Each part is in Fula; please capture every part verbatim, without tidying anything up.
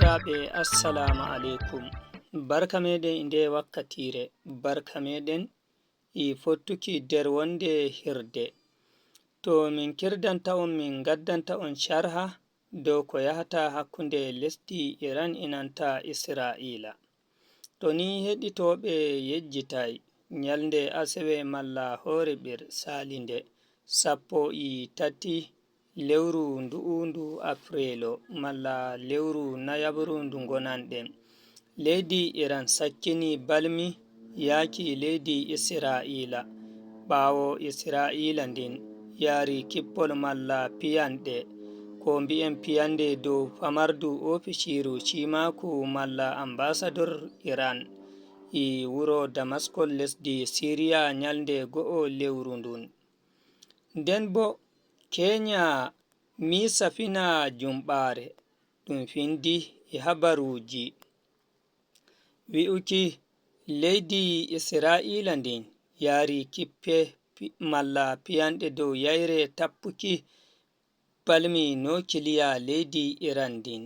Heɗotaaɓe, assalamu aleykum. Barka meɗen e nde wakkatiire, barka meɗen e fottuki nder wonde hirde. To min kirdanta on, min ngaddanta on sharha dow ko yahata hakkunde lesdi Iran e nanta Isra'iila. To ni heɗitooɓe yejjitay, ñalnde asewe malla hoore ɓir saalinde, sappo e tati lewru ndu'u ndu apreelo malla lewru nayabru ndu ngonanɗen, leydi Iran sakkini balmi yaaki leydi Isra'iila, ɓaawo Isra'iila ndin yaari kippol malla piyanɗe, ko mbi'en piyanɗe dow famardu ofisiiru ciimaaku malla ambasador Iran e wuro Damaskos lesdi Siriya ñalnde go'o lewru ndun. Nden bo Kenya miisa fina jumɓaare, ɗum findi e habaruuji. Wi'uki leydi Isra'iila ndin yaari kippe pi-, malla piyanɗe dow yayre tappuki balmi nokiliya leydi Iran ndin,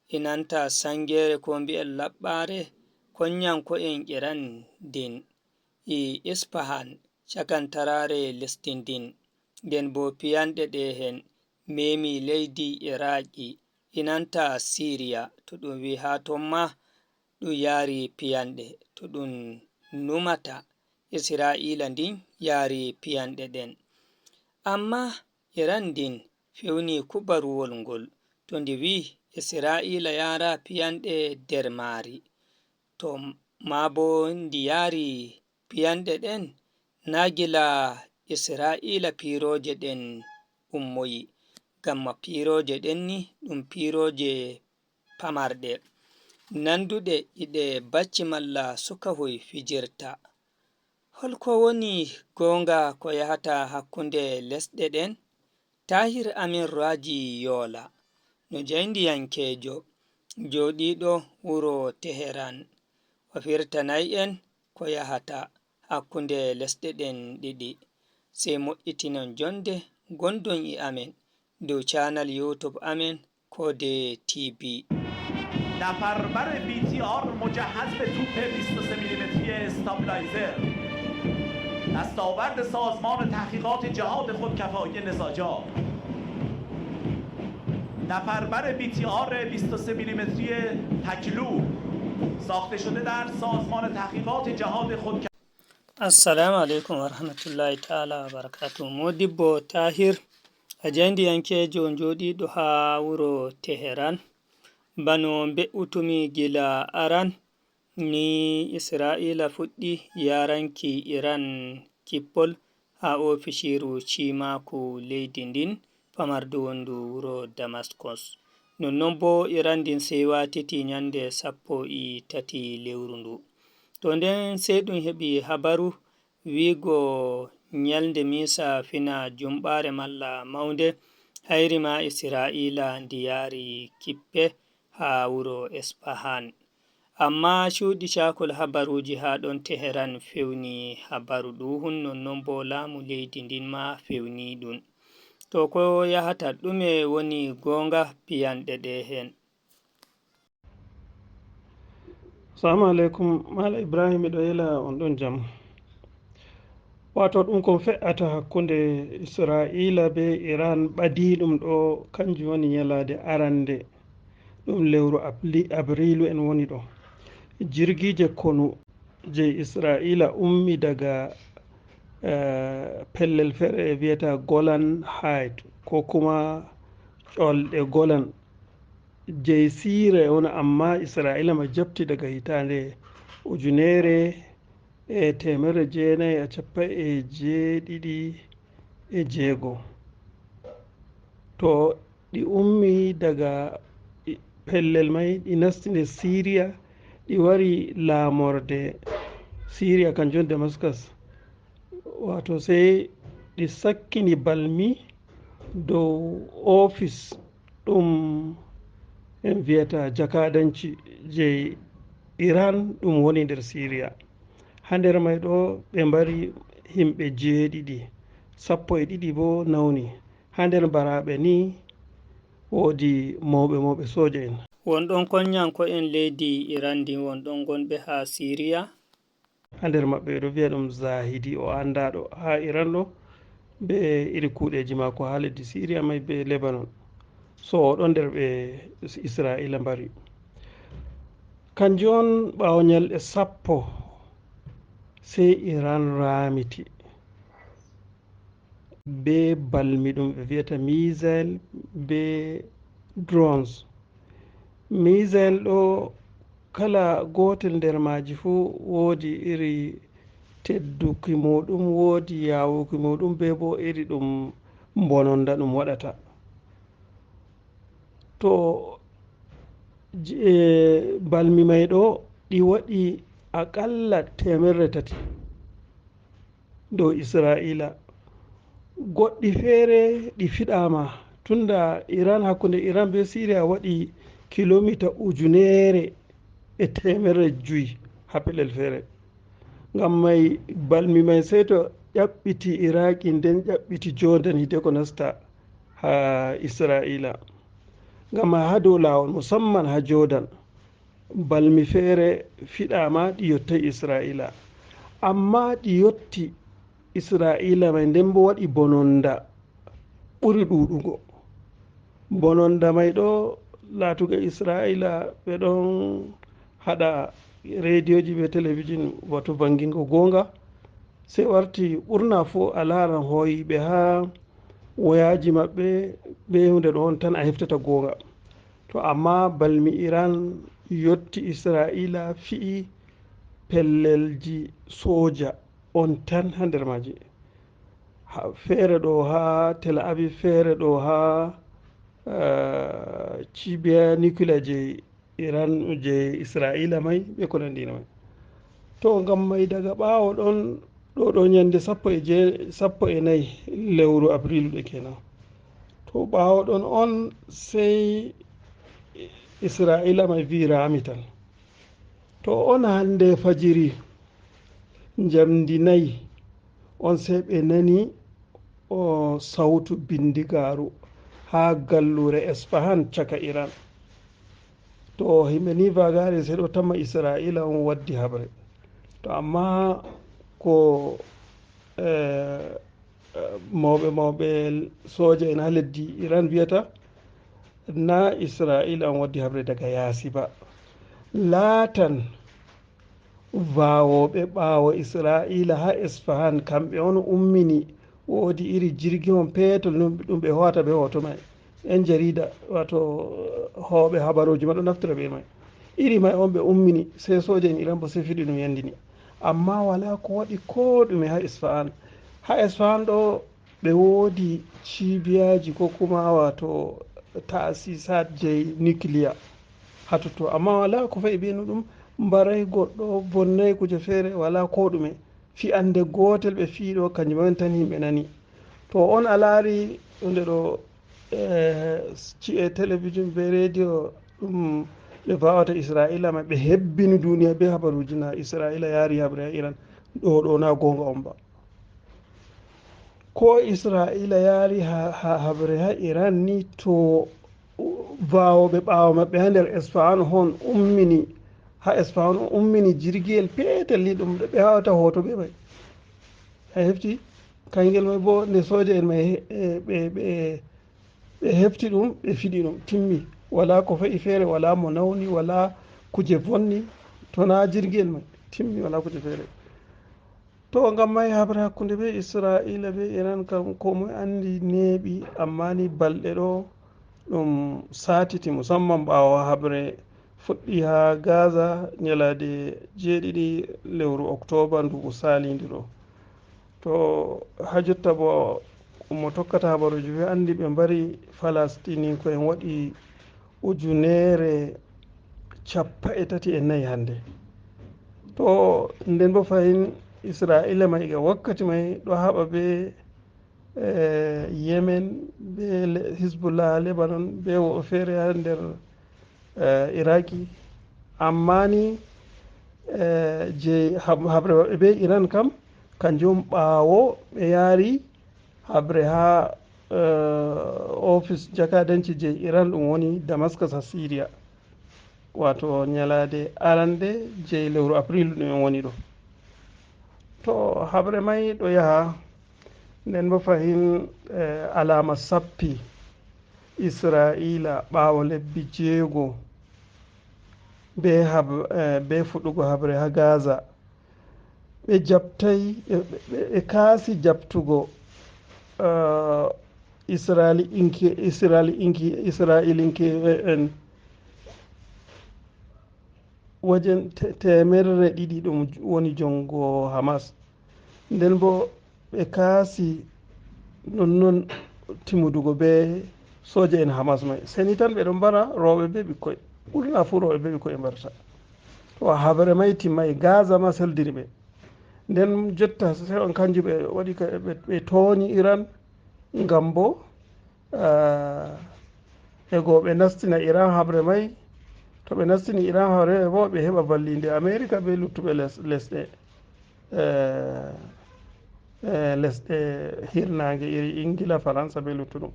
e nanta sangeere ko mbi'en laɓɓaare konyanko'en Iran ndin, e Isfahan cakantaraare lesdi ndin. Nden bo piyanɗe ɗe hen memi leydi Iraaki, e nanta Siriya, to ɗum wi'i haa ton ma ɗum yaari piyanɗe, to ɗum numata Isra'iila ndin yaari piyanɗe ɗen. Amma Iran ndin fewni kubaruwol ngol, to ndi wi'i Isra'iila yaara piyanɗe nder maari. To maa bo ndi yaari piyanɗe ɗen, naa gila Isra'iila piirooje ɗen ummoyi, ngam ma piirooje ɗen ni ɗum piirooje pamarɗe, nanduɗe e ɗe bacci malla sukahoy fijirta. Holko woni goonga ko yahata hakkunde lesɗe ɗen? Tahir Amin Raji Yola, no jaayndiyankeejo jooɗiiɗo wuro Teheran, o firtanay en ko yahata hakkunde lesɗe ɗen ɗiɗi. Sey moƴƴitinon jonde, gondon e amen dow channel YouTube amen Code T V. نفربر بی تی آر مجهز به توپ بیست و سه میلیمتری استابیلایزر، دستاورد سازمان تحقیقات جهاد خودکفایی نساجا. نفربر بی تی آر بیست و سه میلیمتری تکلو، ساخته شده در سازمان تحقیقات جهاد خودکفایی. Assalamu aleykum wa rahmatullahi ta'ala wa barakatuh. Modibbo Tahir, a jaayndiyankeejo jooɗiiɗo haa wuro Teheran. Bano mbe'utumi gila aran, ni Isra'iila fuɗɗi yaaranki Iran kippol haa ofisiiru ciimaaku leydi ndin, famardu wondu wuro Damaskos. Nonnon bo Iran ndin sey waatiti ñande sappo e tati lewru ndu. To nden sey ɗum heɓi habaru wi'go ñalnde miisa fina jumɓaare malla mawnde, hayri ma Isra'iila ndi yaari kippe haa wuro Isfahan. Amma cuuɗi caakol habaruuji haa ɗon Teheran fewni habaru ɗuuhun, nonnon bo laamu leydi ndin ma fewni ɗum. To ko yahata, ɗume woni goonga piyanɗe ɗe hen? Assalamu aleykum, Maala Ibrahim, miɗo yela on ɗon jam. Waato ɗum ko fe'ata hakkunde Isra'iila be Iran ɓadii ɗum ɗo, kanjum woni ñalaade arande, ɗum lewru abli-, abriilu en woni ɗo. Jirgiije konu jey Isra'iila ummi daga, eh, pellel feere e wiyata Golan Height, ko kuma ƴolɗe Golan. Jey Siire on, amma Isra'iila ma jaɓti daga hitaande ujunere e teemerre jeenayi e cappanɗe jeeɗiɗi e jeego. To ɗi ummi daga i-, pellel may, ɗi nasti nder Siiriya, ɗi wari laamorde Siiriya, kanjum Damascus. Waato sey ɗi sakkini balmi dow ofis ɗum en wiyata jakaadanci jey Iran ɗum woni nder Siiriya. Haa nder may ɗo ɓe mbari yimɓe jeeɗiɗi, sappo e ɗiɗi boo nawni. Haa nder mbaraaɓe ni woodi mawɓe mawɓe sooja en. Won ɗon konnyanko'en leydi Iran ndin, won ɗon gonɓe haa Siriya. Haa nder maɓɓe ɓe ɗo wi'a ɗum Zahidi, o anndaaɗo haa Iran ɗo, be iri kuuɗeeji maako haa leddi Siriya may be Lebanon. So o ɗon nder ɓe Isra'iila mbari. Kanjum on ɓaawo nyalɗe sappo, sey Iran raamiti be balmi ɗum ɓe wi'ata missile be drones. Missile ɗo, kala gootel nder maaji fuu woodi iri tedduki muuɗum, woodi yaawuki muuɗum, be bo iri ɗum mbononda ɗum waɗata. To je-, balmi may ɗo, ɗi waɗi aƙalla teemerre tati dow Isra'iila. Goɗɗi feere ɗi fiɗaama, tunda Iran, hakkunde Iran be Siriya waɗi kilomita ujuneere e teemerre jowi haa pellel feere. Ngam may balmi may sey to ƴaɓɓiti Iraaki, nden ƴaɓɓiti Jordan, hideko nasta haa Isra'iila. Ngam haa dow laawol, musamman haa Jordan, balmi feere fiɗaama ɗi yottay Isra'iila. Ammaa ɗi yotti Isra'iila may, nden bo waɗi bononda ɓuri ɗuuɗugo. Bononda may ɗo laatugo Isra'iila, ɓe ɗon haɗa rediyoji be telebijin, wato vangingo goonga, sey warti ɓurna fuu a laaran hooyiiɓe haa woyaaji maɓɓe, be huunde ɗo on tan a heftata goonga. To ammaa balmi Iran yotti Isra'iila, fi'i pellelji sooja on tan haa nder maaji. Ha, feere ɗo haa Tel Aviv, feere ɗo haa, eh, cibiya nuclear je Iran, je Isra'iila may, be ko nanndi may. To, ngam may daga ɓaawo ɗon, ɗo, ɗo nyande sappo e je-, sappo e nayi lewru Abrilu ɗo kenan. To, ɓaawo ɗon on, sey Isra'iila may vi'i raami tan. To, on hande fajiri, njamndi nayi, on sey ɓe nani o sawtu bindigaaru haa galluure Esfahan caka Iran. To, himɓe ni vagaare sey ɗo tamma Isra'iila on waddi haɓre. To, ammaa ko, eh, eh, mawɓe, mawɓe sooja en haa leddi Iran wi'ata, na Isra'iila on waddi haɓre daga yaasi ba. Laatan vawooɓe ɓaawo Isra'iila haa Esfahan, kamɓe on ummini, woodi iri jirgi on peetol ɗum, ɗum ɓe howata be hoto may. En jarida, wato, hooɓe habaruuji ma ɗo naftira be may. Iri may on ɓe ummini, sey sooja en Iran bo sey fiɗi ɗum yandini. Ammaa walaa ko waɗi koo ɗume haa Esfahan. Haa Esfahan ɗo ɓe woodi cibiyaaji ko kuma, wato, taasisat jey nukliya haa totton. Ammaa walaa ko fa'i be no ɗum mbaray goɗɗo, bonnay kuje feere, walaa koo ɗume. Fi'annde gootel ɓe fi'i ɗo, kanjum en tan yimɓe nani. To on a laari huunde ɗo, eh, ci'e telebijin be rediyo ɗum ɓe vawata Isra'iila may, ɓe hebbini duniya be habaruuji na Isra'iila yaari haɓre haa Iran. Ɗo, ɗo na goonga on ba. Ko Isra'iila yaari ha, ha, haɓre haa Iran ni, to vawooɓe ɓaawo maɓɓe haa nder Esfahan hon ummini, haa Esfahan on ummini jirgiyel peetel ni ɗum ɓe hawata hoto be may. A hefti? Kangel may bo nde sooja en may he-, e, ɓe, ɓe, ɓe hefti ɗum, ɓe fiɗi ɗum, timmi. Walaa ko fe'i feere, walaa mo nawni, walaa kuje vonni, to na jirgiyel may. Timmi, walaa kuje feere. To, ngam may haɓre hakkunde be Isra'iila be Iran kam, ko moy anndi neeɓi, ammaa ni balɗe ɗo ɗum saatiti, musamman ɓaawo haɓre fuɗɗi haa Gaza nyalaade jeeɗiɗi lewru Oktooba nduuɓu saaliindu ɗo. To, haa jotta bo, mo tokkata habaruuji fuu anndi ɓe mbari Falastininkoo'en waɗi ujuneere cappanɗe tati e nayi hannde. To, nden bo fahin Isra'iila may iga wakkati may ɗo haɓa be, eh, Yemen, be Le-, Hizbullah, Lebanon, be wo'o feere haa nder, eh, Iraki. Ammaa ni, eh, je hab-, haɓre maɓɓe be Iran kam, kanjum ɓaawo ɓe yaari haɓre haa, eh, ofis jakadanci je Iran ɗum woni Damascus haa Siriya. wato ñalaade arande jey lewru abriil ɗum en woni ɗo. To haɓre may ɗo yaha, nden bo fahin, eh, alaama sappi Isra'iila ɓaawo lebbi jeego be hab-, eh, be fuɗɗugo haɓre haa Gaza. Ɓe jaɓtay, ɓe, ɓe, ɓe kaasi jaɓtugo, eh, Isra'iilinke-, Isra'iilinke-, Isra'iilinke'en wajen te-, teemerre ɗiɗi ɗum woni junngo Hamas. Nden bo ɓe kaasi nonnon timmudugo be sooja en Hamas may. Seni tan ɓe ɗon mbara rowɓe be ɓikkoy. Ɓurna fuu rowɓe be ɓikkoy ɓe mbarata. To haɓre may timmay, Gaza ma seldiri ɓe. Nden jotta sey on kanjum ɓe waɗi ka, ɓe, ɓe tooñi Iran, ngam bo, ah, e go ɓe nastina Iran haɓre may. To ɓe nastini Iran haɓre may bo, ɓe heɓa ballinde Amerika be luttuɓe les-, lesɗe, eh, eh, lesɗe hirnaange iri Ingila, Faransa be luttuɗum.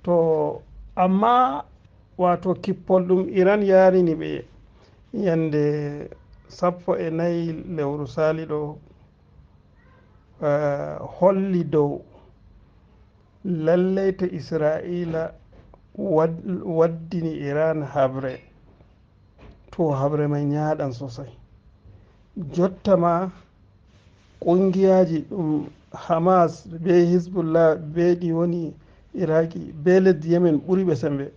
To amma, wato kippol ɗum Iran yarini ɓe ñande sappo e nayi lewru saaliɗo, eh, holli dow lallay to Isra'iila wad-, waddini Iran haɓre, to haɓre may ñaaɗan sosay. Jotta ma, Kungiyaaji ɗum Hamas be Hizbullah be ɗi woni Iraki be lesdi Yemen ɓuri ɓe sembe.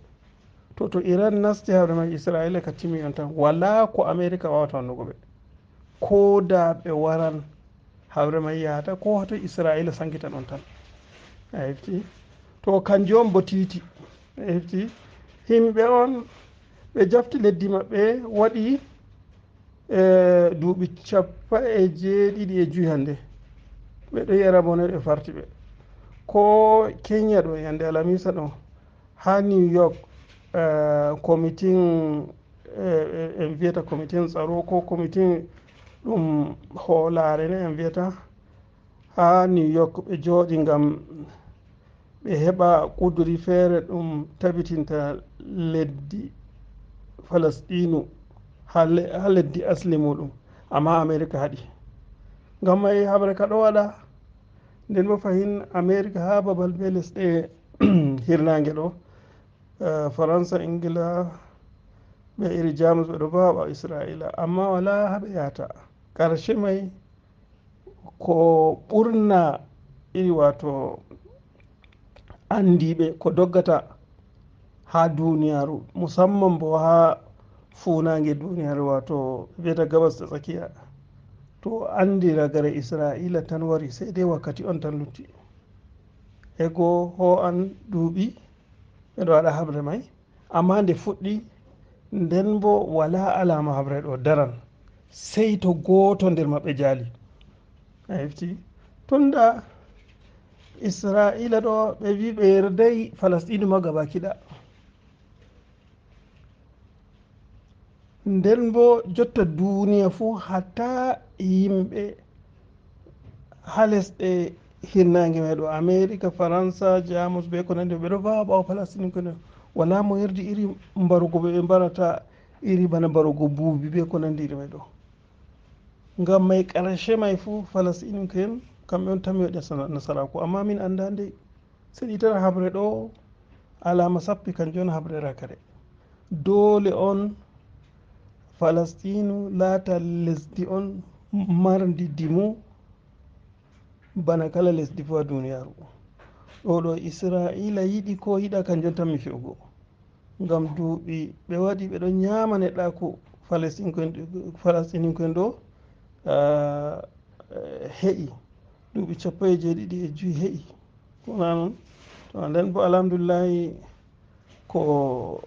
To, to Iran nasti haɓre may, Isra'iila ka timmi on tan. Walaa ko Amerika waawata wannugo ɓe. Ko da ɓe waran, haɓre may yahata, ko to Isra'iila sankitan on tan. A hefti? To kanjum on bo tiiti. A hefti? Himɓe on ɓe jafti leddi maɓɓe, waɗi e duuɓi cappa e jeeɗiɗi e joy hannde. Ɓe ɗo yara bone, ɓe farti ɓe. Ko Kenya ɗo, ñande Alamiisa ɗo, haa New York, eh, komitin, eh, eh, en wiyata komitin tsaro ko komitin ɗum hoolaare ne en wiyata, haa New York ɓe jooɗi ngam ɓe heɓa kuduri feere ɗum tabitinta leddi Falasɗiinu haa le-, haa leddi asli muɗum. Amma Amerika haɗi. Ngam may haɓre ka ɗo waɗa, nden bo fahin Amerika haa babal be lesɗe hirnaange ɗo, eh, Faransa, Ingila, ɓe iri Jamus, ɓe ɗo baawa Isra'iila. Amma walaa haa ɓe yahata. Karshe may, ko ɓurna iri, wato, anndiiɓe ko doggata haa duniyaaru, musamman bo haa fuunaange duniyaaru, wato, wiyata Gabas ta Tsakiya. To anndi ragare Isra'iila tan wari, sey dai wakkati on tan lutti. E go hoo'an duuɓi ɓe ɗo waɗa haɓre may. Amma nde fuɗɗi, nden bo walaa alaama haɓre ɗo daran, sey to gooto nder maɓɓe jaali. A hefti? Tunda Isra'iila ɗo, ɓe wi ɓe yerday Falasɗiinu ma gaba kiɗa. Nden bo jotta duniya fuu, hatta yimɓe haa lesɗe hirnaange may ɗo, Amerika, Faransa, Jamus, be ko nandi, ɓe ɗo vawa ɓaawo Falasɗininko'en. Walaa mo yerdi iri mbarugo ɓe, ɓe mbarata iri bana mbarugo buubi be ko nandi iri may ɗo. Ngam may, karshe may fuu, Falasɗininko'en kamɓe on tan mi waɗi nasara-, nasaraaku. Amma min anndaa ndey. Seni tan haɓre ɗo, alaama sappi, kanjum on haɓre ragare. Doole on Falasɗiinu laata lesdi on marndi dimu bana kala lesdi fuu haa duniyaaru. Ɗo ɗo Isra'iila yiɗi ko yiɗa, kanjum tan mi fi'ugo. Ngam duuɓi ɓe waɗi ɓe ɗon nyaama neɗɗaaku Falasɗinko'en, Falasɗininko'en ɗo, ah, eh, he'i. Duuɓi cappo e jeeɗiɗi e joy he'i. Ko naa non? To nden bo alhamdulillahi ko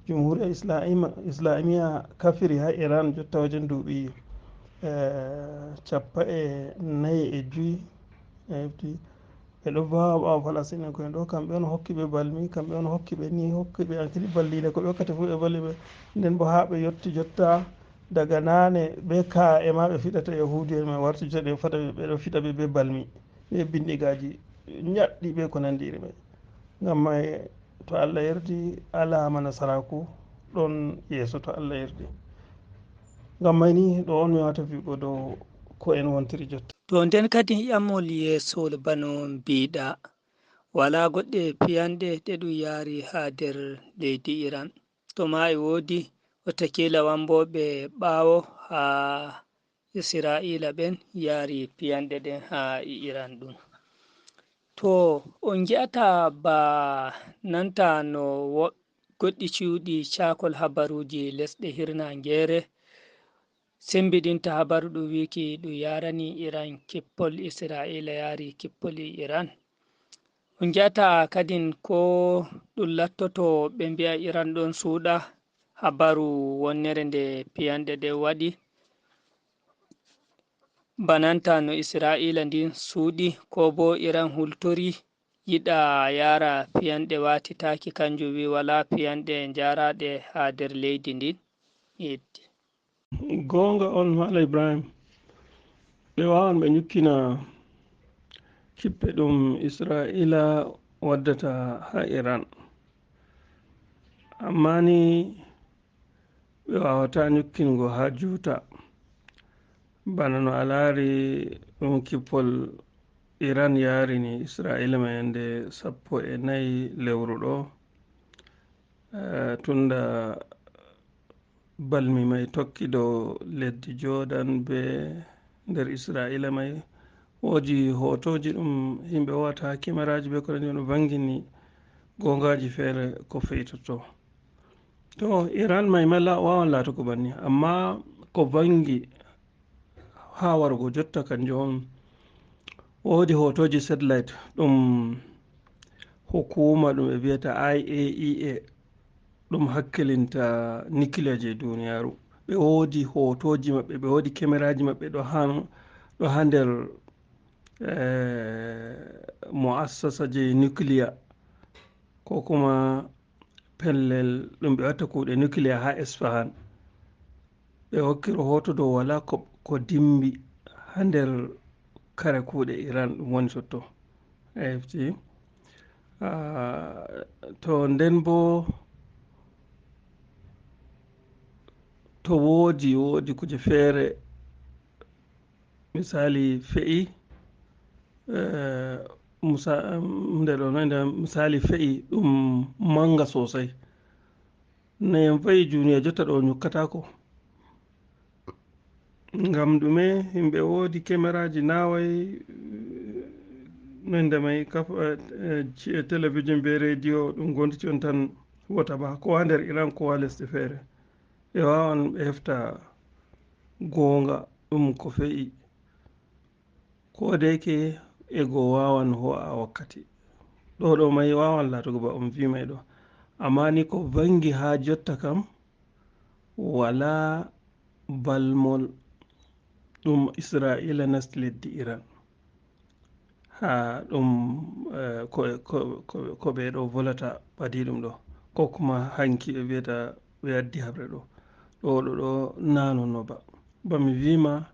Jumhuriya Isla'ima-, Isla'imiya kafiri haa Iran jotta wajen duuɓi, eh, cappa e nayi e joy. A hefti? Ɓe ɗo vawa ɓaawo Falasɗinko'en ɗo, kamɓe on hokki ɓe balmi, kamɓe on hokki ɓe ni, hokki ɓe ankili balliinde, ko ɓe hokkata fuu ɓe balli ɓe. Nden bo haa ɓe yotti jotta, daga naane ɓe ka'e ma ɓe fiɗata Yahuudu'en may warti jotta ɓe fata ɓe, ɓe ɗo fiɗa ɓe be balmi, be bindigaaji nyaɗɗi be ko nandi iri may. Ngam may to Allah yerdi alaama nasaraaku ɗon yeeso to Allah yerdi. Ngam may ni ɗo on mi wata vi'ugo dow ko en wontiri jotta. To nden kadi ƴamol yeesol bano mbiɗa, wala goɗɗe piyanɗe ɗe ɗum yaari haa nder leydi Iran. To ma e woodi, watakiila wamboɓe ɓaawo haa Isra'iila ɓen yaari piyanɗe ɗen haa e Iran ɗum. To on ngi'ata ba nanta no wo-, goɗɗi cuuɗi caakol habaruuji lesɗe hirnaangeere sembiɗinta habaru ɗum wiiki ɗum yaarani Iran kippol, Isra'iila yaari kippol e Iran. On ngi'ata kadin ko ɗum lattoto ɓe mbi'a Iran ɗon suuɗa habaru wonnere nde piyanɗe ɗen waɗi, bananta no Isra'iila ndin suuɗi, ko boo Iran hultori yiɗa yaara piyanɗe waatitaaki, kanjum wi wala piyanɗe njaaraaɗe haa nder leydi ndin. Yeddi. Goonga on, Maala Ibrahim. Ɓe waawan ɓe nyukkina kippe ɗum Isra'iila waddata haa Iran. Ammaa ni ɓe waawataa nyukkingo haa juuta. Bana no a laari ɗum kippol Iran yaarini Isra'iila may yande sappo e nayi lewru ɗo. Eh, tunda balmi may tokki dow leddi Jordan be nder Isra'iila may, woodi hootooji ɗum yimɓe ho'ata haa kemeraaji be ko nanndi, no vangini goongaaji feere ko fe'itoto. To, Iran may ma la-, waawan laatugo banni, ammaa ko vangi haa warugo jotta kanjum on, woodi hootooji satellite ɗum hukuuma ɗum ɓe vi'ata I A E A, ɗum hakkilinta nuclear je duniyaaru. Ɓe woodi hootooji maɓɓe, ɓe woodi kemeraaji maɓɓe ɗo haa, ɗo haa nder, eh, mu'assasa je nuclear, ko kuma pellel ɗum ɓe watta kuuɗe nuclear haa Esfahan. Ɓe hokki rahoto dow wala ko, ko dimbi haa nder kare kuuɗe Iran ɗum woni totto. A hefti. Ah, to nden bo to woodi, woodi kuje feere, misali fe'i, eh, musa-, nde ɗo noy nde misali fe'i ɗum manga sosai. No en va'i duniya jotta ɗo nyukkataako. Ngam ɗume? Yimɓe woodi kemeraaji naaway, eh, nonde may kaf-, eh, eh, ci-, eh, telebijin be rediyo ɗum gonditi on tan wota ba, ko haa nder Iran, ko haa lesɗe feere. Ɓe waawan ɓe hefta goonga ɗum ko fe'i. Ko deyke e go waawan ho'a wakkati. Ɗo ɗo may waawan laatugo ba on vi may ɗo. Amma ni ko vangi haa jotta kam, walaa balmol ɗum Isra'iila nasti leddi Iran. Haa ɗum, eh, ko, ko, ko, ko ɓe ɗo volata ɓadi ɗum ɗo. Ko kuma hanki ɓe vi'ata ɓe addi haɓre ɗo. Ɗo, ɗo, ɗo naa nonno ba. Ba mi vi ma,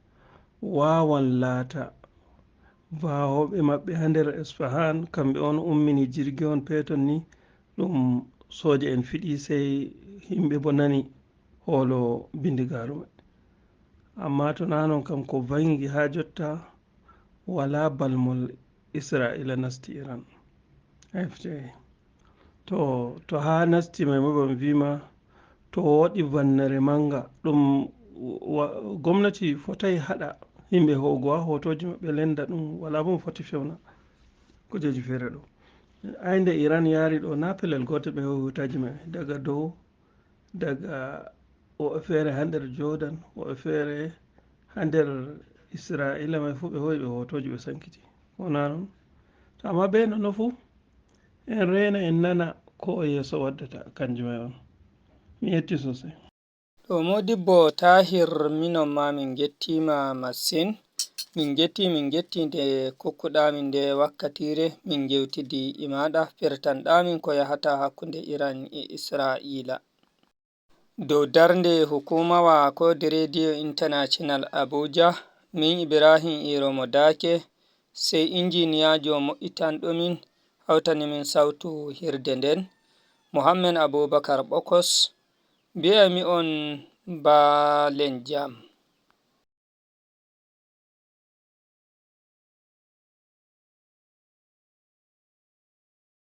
waawan laata vaawooɓe maɓɓe haa nder Esfahan, kamɓe on ummini jirgi on peeton ni, ɗum sooja en fiɗi, sey yimɓe bo nani hoolo bindigaaru may. Amma to naa non kam, ko vangi haa jotta, walaa balmol Isra'iila nasti Iran. A hefti. To, to haa nasti may mo, ba mi vi ma, to waɗi vannere manga, ɗum wa-, gomnati fotay haɗa yimɓe ho'ugo haa hootooji maɓɓe lenda ɗum, walaa bo mo foti fewna kujeeji feere ɗo. Ay nde Iran yaari ɗo, naa pellel gootel ɓe ho'i hootaaji maɓɓe, daga dow, daga woɓɓe feere haa nder Jordan, woɓɓe feere haa nder Isra'iila may fuu ɓe ho'i ɓe hootooji ɓe sankiti. Ko naa non? To amma bee nonno fuu, en reena, en nana ko o yeeso waddata, kanjum e on. Mi yetti sosai. Ɗo Modibbo Tahir, minon ma min ngettiima masin. Min ngetti, min ngetti nde kokkuɗaa min nde wakkatiire, min ngewtidi e maaɗa, pertanɗaa min ko yahata hakkunde Iran e Isra'iila. Dow darnde hukumawa Kode Radio International Abuja, min Ibrahim Iromo Dake, sey injiniyaajo mo'itanɗo min, hawtani min sawtu hirde nden, Mohammed Abubakar Ɓokos, Mbi'aymi on, baalen jam.